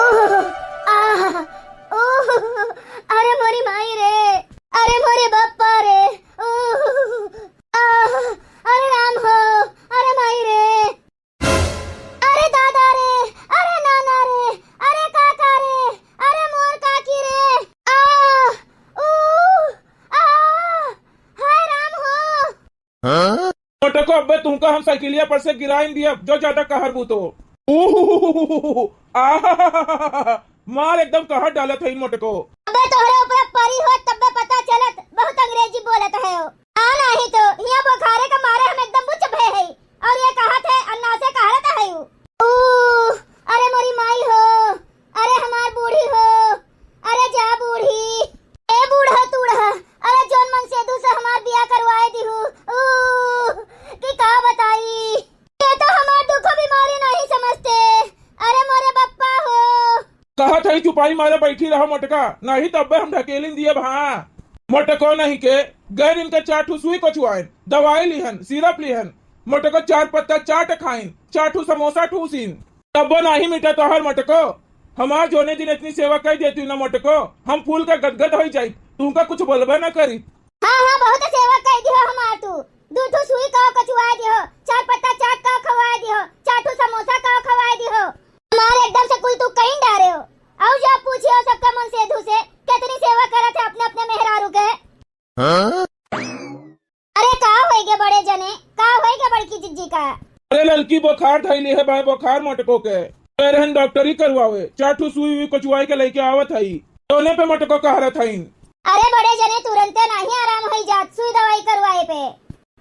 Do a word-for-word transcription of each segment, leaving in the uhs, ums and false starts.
आह, ओह, अरे मोरी माई रे, अरे मोरे बप्पा रे, ओह, आह, अरे राम हो, अरे माई रे, अरे दादा रे, अरे नाना रे, अरे काका रे, अरे मोर काकी रे, आह, ओह, आह, हाय राम हो। मोटको, अब्बे तुमका हम साइकिलिया पर से गिराइन दिया, जो ज्यादा कहरबू तो। ऊहुहुहुहुहु, आहाहाहाहा, मार एकदम कहर डालत है मोटको। अबे तोहरे ऊपर परी होत तब्बे पता चलत, बहुत अंग्रेजी बोलत है। आ नाही तो, हिया बोखारे के मारे हम एकदम बुच भए है। और ये कहत है, अन्ना से कहत है उ। ऊ, अरे मोरी माई हो, अरे हमार बूढ़ी हो, अरे जा बूढ़ी, ए बूढ़ा तूढ़ा, अरे जौन मनसेधू से हमार बियाह करवाए दिहू, ऊ, कि का बताई, ये तो हमार दुख बीमारी नहीं समझते, अरे मोरे बप्पा हो। कहत है चुपाई मारे बैठी रहा मोटका, नहीं तब्बे हम ढकेलिन दिए भा। मोटको नहीं के, गैर इनके चार ठू सुई कचुआइन, दवाई लिहन, सिरप लिहन, मोटको चार पत्ता चाट खाइन, चार ठू समोसा ठूसिन, तब्बो नाही मिटा तोहर मोटको। हमार जोने दिन इतनी सेवा कइ देती ना मोटको, हम फूल के गदगद होइ जाई, तुमका कुछ बोलबे ना करी। हाँ, हाँ, बहुत सेवा कइ दिहो हमार तू। दू ठू सुई का कचुआ दिहो, चार पत्ता चाट का खवा दिहो, चार ठू समोसा का खवा दिहो। हमार एकदम से कुल तू कहीं डारे हो। और जा पूछियो सबका मनसेधू से, कितनी सेवा करत है अपने अपने मेहरारू के। हाँ? अरे का होइगे बड़े जने, का होइगे बड़की जिज्जी का? अरे ललकी बोखार धइली है बाय, बोखार मोटको के। गए रहन डॉक्टरी करवावे, चार ठू सुई उई कचुआई के लइके आवत हई। तोने पे मोटको कहरत हईन। अरे बड़े जने तुरंते नाही आराम होई जात सुई दवाई करवाए पे।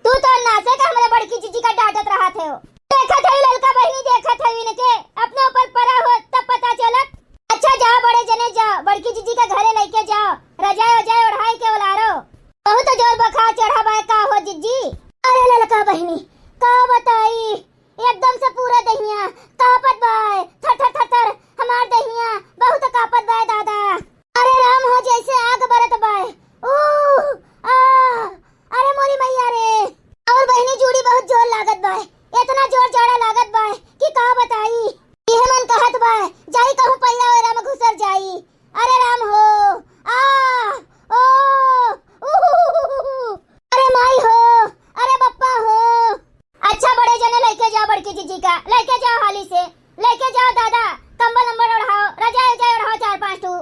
तू तो नासे का हमरे बड़की जिज्जी का डांटत रहत हो। देखत हई ललका बहिनी, देखत हई इनके, अपने ऊपर परा हो तब पता चलत। अच्छा जाओ बड़े जने जाओ, बड़की जिज्जी के घरे लइके जाओ, रजाई वजाई ओढ़ाई के ओलारो। बहुत जोर बुखार चढ़ा बाय का हो जिज्जी? अरे ललका बहिनी, का बताई, एकदम से पूरा दहिया कांपत बाय, थर थर थर थर हमार दहिया बहुत कांपत बाय दादा। अरे राम हो जैसे आग बरत बाय। ऊ, आ, अरे मोरी मैया रे। और बहिनी जूड़ी बहुत जोर लागत बाय, इतना जोर जाड़ा लागत बाय कि का बताई। यह मन कहत बाय, जाई कहूँ पल्ला ओरा में घुसर जाई। अरे राम हो, आ, ओ, उहुहुहुहु। अरे माई हो, अरे बप्पा हो। अच्छा बड़े जने लइके जाओ बड़की जिज्जी का, लइके जाओ हाली से, लइके जाओ दादा, कंबल उम्बल ओढ़ाओ, रजाई उजाई ओढ़ाओ चार पांच ठू।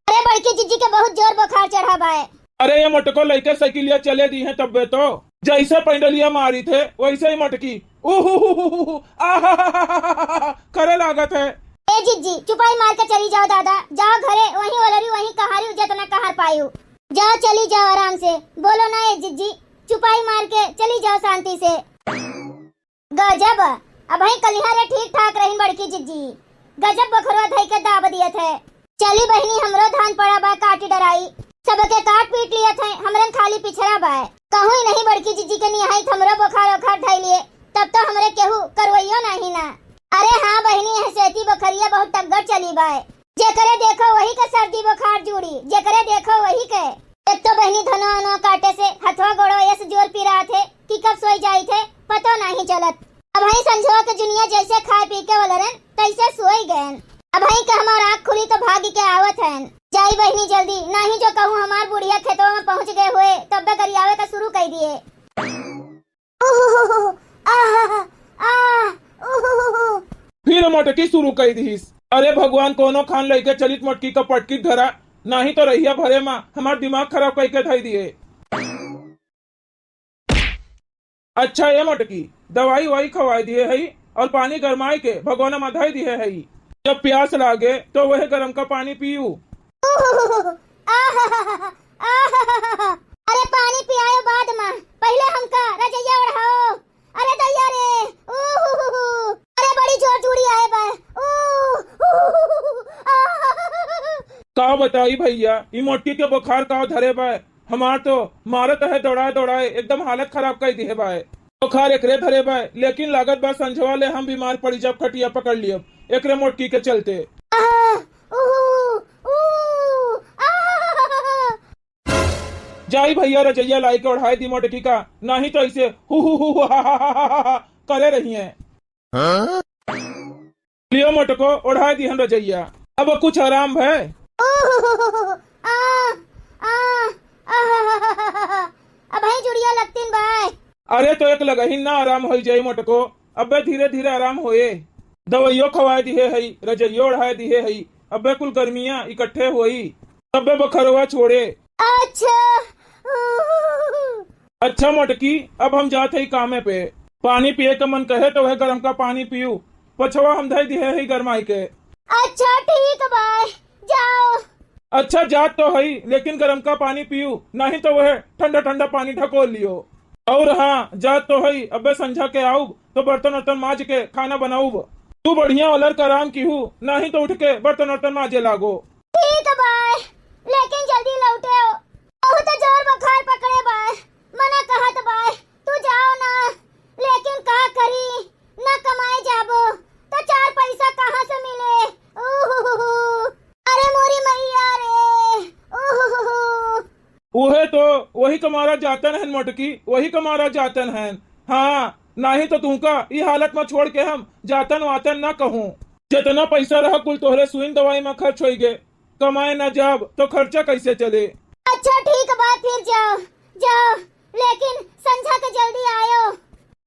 अरे बड़की जिज्जी के बहुत जोर बुखार चढ़ा बाय। अरे ये मोटको लइके साइकिलिया चले दिहे तब्बे तो। जैसे पैडलिया मारी थे वैसे ही मोटकी उहुहुहुहु, आहाहाहा, करे लागत है। ए जिज्जी, चुपाई मार के चली जाओ दादा, जाओ घरे, वहीं ओलरी, वहीं कहारी, जतना कहार पायू। जाओ, चली जाओ आराम से, बोलो ना ए जिज्जी, चुपाई मार के चली जाओ शांति से। गजब, अबहीं कलिहा रे ठीक ठाक रही बड़की जिज्जी, गजब बखरवा धई के दाब दियत है। चली बहिनी, हमरो धान पड़ा बा काटी डराई, सबके काट पीट लियत है, हमरन खाली पिछड़ा बा। कहूँ ही नहीं बड़की जिज्जी के निहाई हमरो बोखार ओखार धई लिए, तब तो हमरे केहू करवइयो नहीं ना। अरे हाँ बहिनी, यह सेती बोखरिया बहुत टग्गर चली बा। जेकरे देखो वही के सर्दी बोखार जुड़ी, जेकरे देखो वही के। एक तो बहिनी धनवा अनवा काटे से हथवा गोड़वा यस जोर पिरात है कि कब सोई जाई थे, पतो नहीं चलत। अबहीं संझवा के जुनिया जैसे खाए पी के वलरन, तैसे सोई गयन। अबहीं के हमार आँख खुली तो भागी के आवत हन। जाई बहिनी जल्दी, नाही जो कहूँ हमार बुढ़िया खेतवा में पहुँच गए हुए, तब्बे गरियावे का शुरू कई दिए। उहुहुहु, आह, आह, उहुहुहु। फिर मोटकी शुरू कई दिहिस। अरे भगवान, कोनो खान लइके चलित मोटकी का पटकित धरा, नाही तो रहिया भरे मा हमार दिमाग खराब कई के धई दिए। अच्छा ए मोटकी, दवाई ववाई खवाई दिए हई और पानी गरमाई के भगोना मा धई दिए हई। जब प्यास लागे तो वह गरम का पानी पीऊ। उहुहुहु, आहाहाहा, आहाहाहा। अरे पानी पियायो बाद मा, पहिले हमका रजइया ओढ़ाओ। अरे दैया रे, उहुहुहु। अरे बड़ी जोर जुड़ी आए बा। ऊ, उहुहुहु, आहाहाहा। का बताई भैया, ई मोटकी के बुखार का धरे बा। हमार तो मारत है दौड़ाए दौड़ाए एकदम हालत खराब कई दिहे बाय। बुखार एकरे धरे बाय, लेकिन लागत बा संझवा ले हम बीमार पड़ी जब खटिया पकड़ लियब एकरे मोटकी के चलते। आह, उहू, ऊ, आह। जाई भैया रजैया लाई के ओढ़ाए दी मोटकी का, नाही तो ऐसे हु हु हु हु हा हा हा हा हा करे रही हैं। हाँ? लियो मोटको, ओढ़ा दिहन रजैया। अब कुछ आराम भय? उहुहुहु, आ, आ, आहाहाहा। अबहीं जुड़िया लगतिन बाय। अरे तो एक लगहिन ना आराम होई जाई मोटको, अबे धीरे धीरे आराम होए। दवाइयो खवाए दिहे हई, रजइयो ओढ़ाए दिहे हई, अबे कुल गर्मियां इकट्ठे होई, तबे बखरवा छोड़े। अच्छा। अच्छा मोटकी, अब हम जात हई कामे पे। पानी पिए के मन कहे तो वह गरम का पानी पीऊ, पछवा हम धई दिहे हई गरमाई के। अच्छा ठीक बाय, जाओ। अच्छा जात तो हई, लेकिन गरम का पानी पीऊ, नहीं तो वह ठंडा ठंडा पानी ढकोल लियो। और हाँ, जात तो हई, अबे संझा के आऊब तो बर्तन वर्तन माज के खाना बनाऊब। तू बढ़िया ओलर कराम कीहू, नहीं तो उठ के बर्तन वर्तन माजे लागो। ठीक बाय, लेकिन जल्दी लौटे हो। बहुत जोर बुखार पकड़े बाय, मना कहत बाय, तू जाओ ना, लेकिन का करी, ना कमाए जाबो, तो चार पैसा कहाँ से मिले? उहुहुहु। अरे मोरी मैया रे, उहुहुहु। उहे तो, वही कमारा जातन हन मोटकी, वही कमारा जातन हन। हाँ, नाही तो तुमका ई हालत में छोड़ के हम जातन वातन ना कहूँ। जितना पैसा रहा कुल तोहरे सुइन दवाई में खर्च होई गे, कमाए ना जाब तो खर्चा कैसे चले? अच्छा ठीक बा, फिर जाओ, जाओ, लेकिन संझा के जल्दी आयो।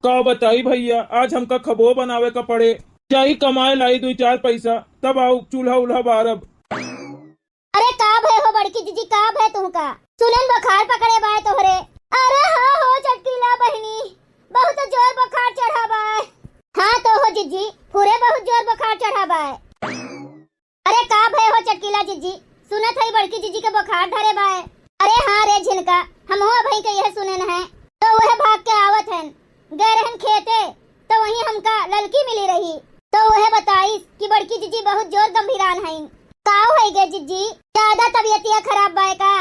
का बताई भैया, आज हमका खबो बनावे का पड़े। जाई कमाए लाई दुई चार पैसा, तब आऊ चूल्हा उल्हा बारब। अरे का भय हो बड़की जिज्जी, का भय तुमका? सुनेन बुखार पकड़े बाय तोहरे। अरे हाँ हो चटकीला बहिनी, बहुत जोर बुखार चढ़ा बाय। हाँ तो हो जिज्जी, पूरे बहुत जोर बुखार चढ़ा बाय। अरे का भय हो चटकीला जिज्जी, सुनत हई बड़की जिज्जी के बुखार धरे बाय। अरे हाँ रे झिनका, हमहू अबहीं के यह सुनेन है, तो वह भाग के आवत हन। गए रहन खेते, तो वहीं हमका ललकी मिली रही, तो वह बताइस कि बड़की जिज्जी बहुत जोर गंभीरान हईन। का होई गे जिज्जी, ज्यादा तबियतिया खराब बाय का?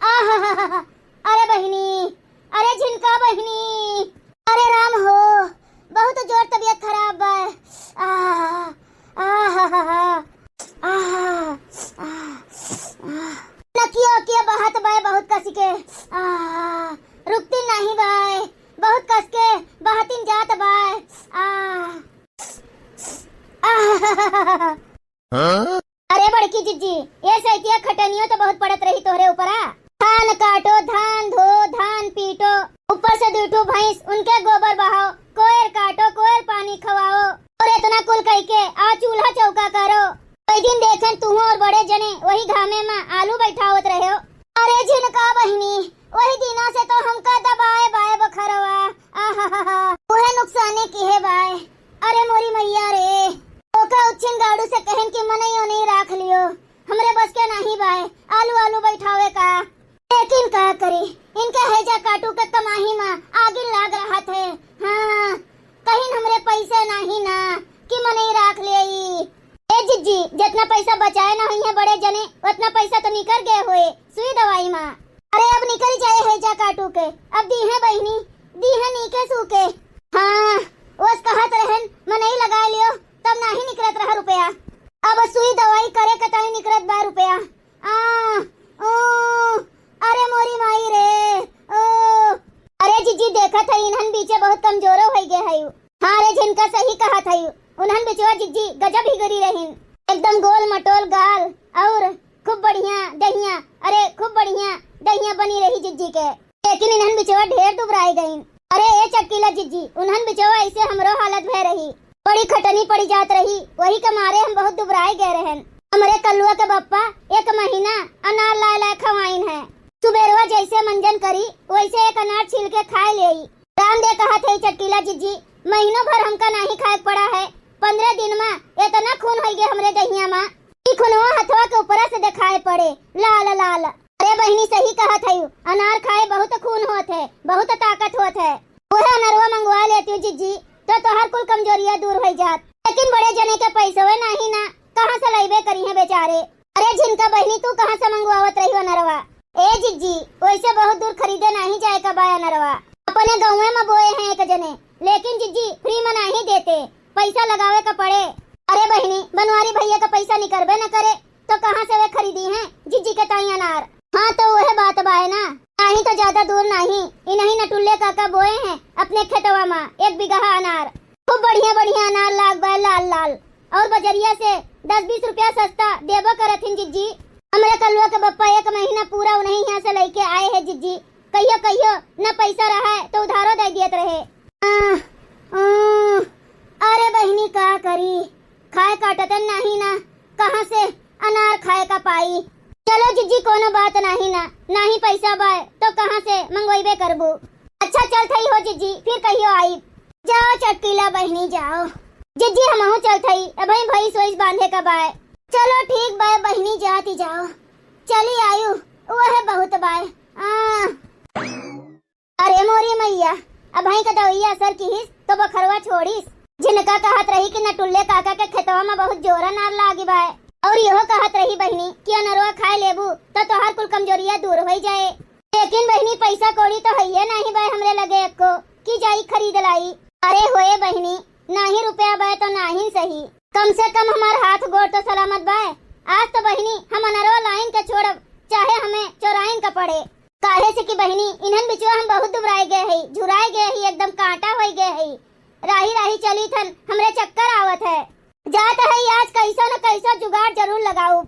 आहाहाहा। अरे बहिनी, अरे झिनका बहिनी, अरे राम हो, बहुत जोर तबियत खराब बाय। आह, आहाहाहा। आह, आह, आह। नकिया उकिया बहत बाय बहुत कस के। आह, रुकती नहीं बाय, बहुत कस के बहतिन जात बाय। आह, आह। अरे बड़की जिज्जी, ये सैतिया खटनियो तो बहुत पड़त रही तोहरे ऊपरा। धान काटो, धान धो, धान पीटो, ऊपर से दुई ठो भैंस, उनके गोबर बहाओ, कोयर काटो, कोयर पानी खवाओ, और इतना कुल कइके आ चूल्हा चौका करो। कई दिन देखेन तुहू और बड़े जने वही घामे में आलू बैठावत रहे हो। अरे झिनका बहिनी, वही दिना से तो हमका दबाए बाए बखरवा। आहाहाहा, उहे नुकसाने किहे बाय। अरे मोरी मैया रे, ओका उच्छिन गाड़ू से कहन कि मनई ओनई राख लियो, हमरे बस के नाही बाय आलू आलू बैठावे का। लेकिन का करी, इनके हैजा काटू के कमाही मा आगिन लाग रहत है। हाँ, कहिन हमरे पैसे नाही ना कि मनई राख लेई। ए जिज्जी, जितना पैसा बचाए ना हुई है बड़े जने, उतना पैसा तो निकर गए होए सुई दवाई मा। अरे अब निकल जाए हैजा काटू के, अब दी है बहिनी, दी है नीके सूके। हाँ, ओस कहत रहन, मनई लगा लियो, तब नाही निकलत रहा रुपया। अब सुई दवाई करे के ताई निकलत बा रुपया। आ, ओ, अरे मोरी माई रे, ओ। अरे जिज्जी देखत है, इन्हन बीचे बहुत कमजोरो होई गए है। हाँ रे झिनका सही कहत है, उन्हन बिचवा जिज्जी गजब ही गरी रहीन, एकदम गोल मटोल गाल और खूब बढ़िया दहिया, अरे खूब बढ़िया दहिया बनी रही जिज्जी के, लेकिन इन्हन बिचवा ढेर दुबराई गईन। अरे ए चटकीला जिज्जी, उन्हन बिचवा ऐसे हमरो हालत भय रही, बड़ी खटनी पड़ी जात रही, वही के मारे हम बहुत दुबराई गए रहन। हमरे कल्लुआ के बप्पा एक महीना अनार लाए लाए खवाइन है, सुबेरवा जैसे मंजन करी वैसे एक अनार छील के खाए लेई। राम दे कहत है चटकीला जिज्जी, महीनों भर हमका नाही खाए के पड़ा है, पन्द्रह दिन मा इतना खून होई गए हमरे दहिया मा, ई खुनवा हथवा के ऊपरा से दिखाए पड़े, लाल लाल। अरे बहिनी सही कहत है, अनार खाए बहुत खून होत है, बहुत ताकत होत है। वह अनरवा मंगवा लेती जिज्जी, तो तोहार कुल कमजोरिया दूर होई जात। लेकिन बड़े जने के पैसवे नाही ना, कहाँ से लइबे करी है बेचारे। अरे झिनका बहिनी, तू कहाँ से मंगवावत रही अनरवा? ए जिज्जी, वैसे बहुत दूर खरीदे नाही जाए का बा अनरवा। अपने गाँवे मा बोए हैं एक जने, लेकिन जिज्जी फ्री मा नाही देते, पैसा लगावे का पड़े। अरे बहिनी, बनवारी भैया का पैसा निकरबे न करे, तो कहाँ से वे खरीदी हैं जिज्जी के ताई अनार? हाँ, तो वह बात बाय ना, नाही तो ज्यादा दूर नाही, इन्हीं नटुल्ले काका बोए हैं अपने खेतवा मा एक बिगहा अनार। खूब बढ़िया बढ़िया अनार लाग बाय लाल लाल, और बजरिया से दस बीस रुपया सस्ता देबो करत हिन जिज्जी। हमरे कलुआ के बप्पा एक महीना पूरा उन्हीं हियाँ से लइके आए हैं जिज्जी। कहियो कहियो न पैसा रहे तो उधारो दे दियत रहे। आह, ऊं, अरे बहिनी का करी, खाए काटतन नाही ना, कहाँ से अनार खाए का पाई। चलो जिज्जी कोनो बात नाही ना, नाही पैसा बाय तो कहाँ से मंगवाइबे करबू। अच्छा चल थई हो जिज्जी, फिर कहियो आई। जाओ चटकीला बहिनी जाओ। जिज्जी हमहू चल थई, अबहीं भैंस वैस बांधे का बाय। चलो ठीक बाय बहिनी जाती जाओ। चली आयु, वह बहुत बाय। आ। अरे मोरी मैया, अबहीं का दवैया असर किहिस तो बखरवा छोड़िस। जिनका कहत रही कि नटुल्ले काका के खेतवा में बहुत जोर अनार लागी बाय, और यहो कहत रही बहिनी कि अनरवा खाए लेबू तो तोहार कुल कमजोरिया दूर होई जाए। लेकिन बहिनी पैसा कौड़ी तो हइये नाही बाय हमरे लगे एको कि जाई खरीद लाई। अरे होए बहिनी, नाही रुपया बाय तो नाहिन सही, कम से कम हमार हाथ गोड़ तो सलामत बाय। आज तो बहिनी हम अनरवा लाइन के छोड़ब, चाहे हमें चोराइन का पड़े। काहे से कि बहिनी, इन्हन बिचवा हम बहुत दुबराए गए हई, झुराए गए हई, एकदम कांटा होई गए हई। राही राही चली थन, हमरे चक्कर आवत है। जात है आज कैसो न कैसो जुगाड़ जरूर लगाऊ।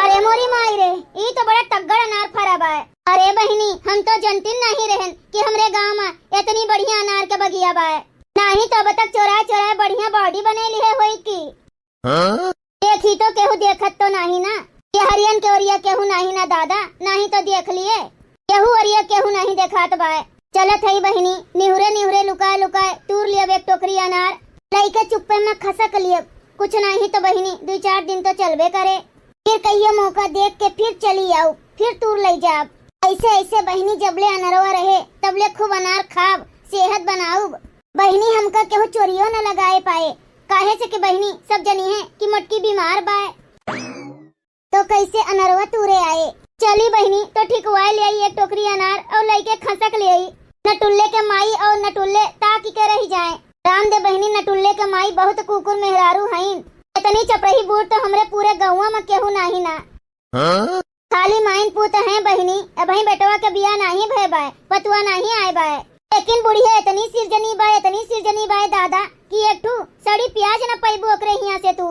अरे मोरी माई रे, ई तो बड़ा तगड़ अनार फरा बाय। अरे बहिनी, हम तो जनतिन नहीं रहन कि हमरे गांव में इतनी बढ़िया अनार के बगिया बाय। नाही तो अब तक चोराए चोराए बढ़िया बॉडी बने लिहे होई की। हाँ? देखी तो केहू देखत तो नाही ना, ये हरियन के ओरिया केहू नाही ना दादा, नाही तो देख लिए, केहू ओरिया केहू नाही देखात बाय। चलत हई बहिनी, निहुरे निहुरे लुकाए लुकाए तूर लियब एक टोकरी अनार, लइके चुप्पे में खसक लियब। कुछ नाही तो बहिनी, दुई चार दिन तो चलबे करे, फिर कहियो मौका देख के फिर चली आऊ, फिर तूर लई जाब। ऐसे ऐसे बहिनी जबले अनरवा रहे तबले खूब अनार खाब, सेहत बनाउब। बहिनी हमका केहू चोरियो न लगाए पाए, काहे से कि बहिनी सब जनी है कि मोटकी बीमार बाय। तो कैसे अनरवा तूरे आए? चली बहिनी, तो ठिकवाए ले आई एक टोकरी अनार और लइके खसक ले आई। नटुल्ले के माई और नटुल्ले ताकि के रही जाए। राम दे बहिनी, नटुल्ले के माई बहुत कुकुर मेहरारू हईन। इतनी चपरही बूढ़ तो हमरे पूरे गौवा में केहू नाही ना। हाँ? खाली माइन पूत हैं बहिनी, अबहीं बेटवा के बियाह नाही भय बाय, पतुआ नाही आए बाय। लेकिन बुढ़िया इतनी सिरजनी बाय, इतनी सिरजनी बाय दादा कि एक ठू सड़ी प्याज न पइबू ओकरे हियाँ से तू।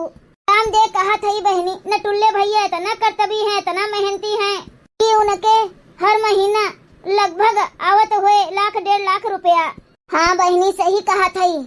राम दे कहत हई बहिनी, नटुल्ले भैया इतना करतबी हैं, इतना मेहनती हैं कि उनके हर महीना लगभग आवत होए लाख डेढ़ लाख रुपया। हाँ बहिनी, सही कहत हई।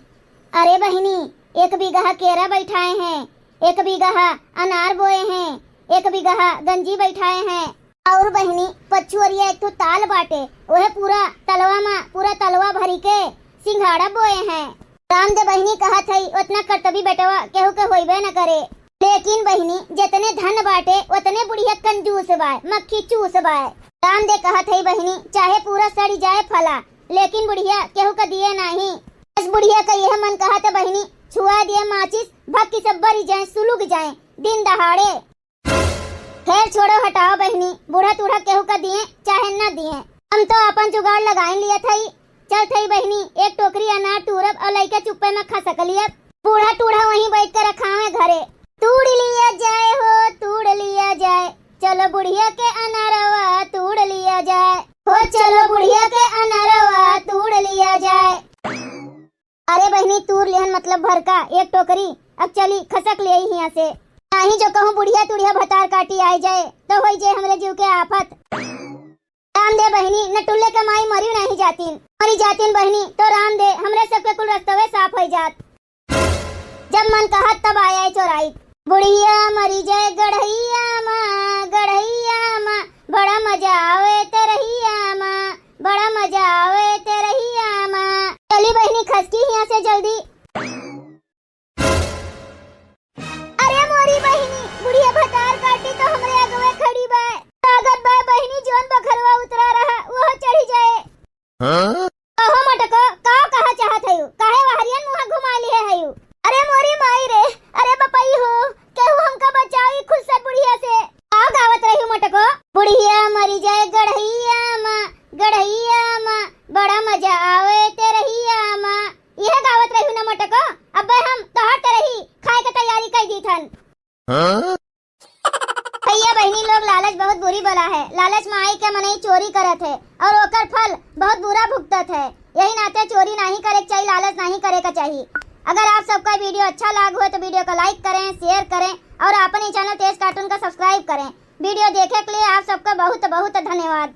अरे बहिनी, एक बीघा केरा बैठाए हैं, एक बीघा अनार बोए हैं, एक बीघा गंजी बैठाए हैं। और बहिनी, पछुअरिया एक ठो ताल बाटे, ओहे पूरा तलवा मा, पूरा तलवा भरी के सिंघाड़ा बोए हैं। राम दे बहिनी कहत हई, ओतना करतबी बेटवा केहू के होइबे न करे। लेकिन बहिनी, जतने धन बाटे, ओतने बुढ़िया कंजूस बाय, मक्खी चूस बाय। राम दे कहत हई बहिनी, चाहे पूरा सड़ी जाए फला, लेकिन बुढ़िया केहू का दिए नाही। बस बुढ़िया का यह मन कहत बहिनी, छुआ दिए माचिस, भक्की सब बरी जाए, सुलुग जाए, दिन दहाड़े। खैर छोड़ो, हटाओ बहिनी, बूढ़ा टूढ़ा केहू का दिए चाहे न दिए, हम तो अपन जुगाड़ लगाइन लियत हई। चल थई बहिनी, एक टोकरी अनार टूरब और लइके चुप्पे में खसक लियब। बूढ़ा टूढ़ा वहीं बैठ के रखावे घरे। तूड़ लिया जाए हो, तूड़ लिया जाए, चलो बुढ़िया के अनारवा तूड़ लिया जाए। हो चलो बुढ़िया के अनारवा तूड़ लिया जाए। अरे बहिनी, तूर लेहन मतलब भरका एक टोकरी, अब चली खसक ले आई हियाँ से। नाही जो कहूँ बुढ़िया तुढ़िया भतार काटी आए जाए, तो होई जाए हमरे जीव के आफत। राम दे बहिनी, नटुल्ले के माई मरी नाही जातीन, मरी जातीन बहिनी, तो राम दे हमरे सबके कुल रस्तवे साफ होई जात। जब मन कहत तब आए आए चोराई। बुढ़िया मरी जाए गढ़ैया मा, गढ़ैया मा, बड़ा मजा आवे तेरहिया मा, बड़ा मजा आवे तेरहिया मा। चली बहिनी खसकी हियाँ से जल्दी। अरे मोरी बहिनी, बुढ़िया भतार काटी तो हमरे अगवे खड़ी बाय। लागत बाय बहिनी जौन बखरवा उतरा रहा, वह चढ़ी जाए। हाँ? कहो मटको, का कहा चाहत हयू? काहे वहरियन मुँह घुमा लिहे हयू? अरे मोरी माई रे, अरे बपई हो, केहू हमका बचाओ ई खुसर बुढ़िया से। का गावत रही मटको? बुढ़िया मरी जाए गढ़ैया मा, गढ़ैया मा, बड़ा मजा आवे तेरहिया मा। इहे गावत रही न मटको, अब्बे हम तोहार तेरही खाए के तैयारी कई दी थन। हाँ? भैया बहिनी लोग, लालच बहुत बुरी बला है। लालच में आई के मनई चोरी करत है और ओकर फल बहुत बुरा भुगतत है। यही नाते चोरी नाही करे के चाही, लालच नाही करे के चाही। अगर आप सबका video अच्छा लाग हो तो video का like करें, share करें और अपने channel तेज cartoon का subscribe करें। Video देखे के लिए आप सबका बहुत बहुत धन्यवाद।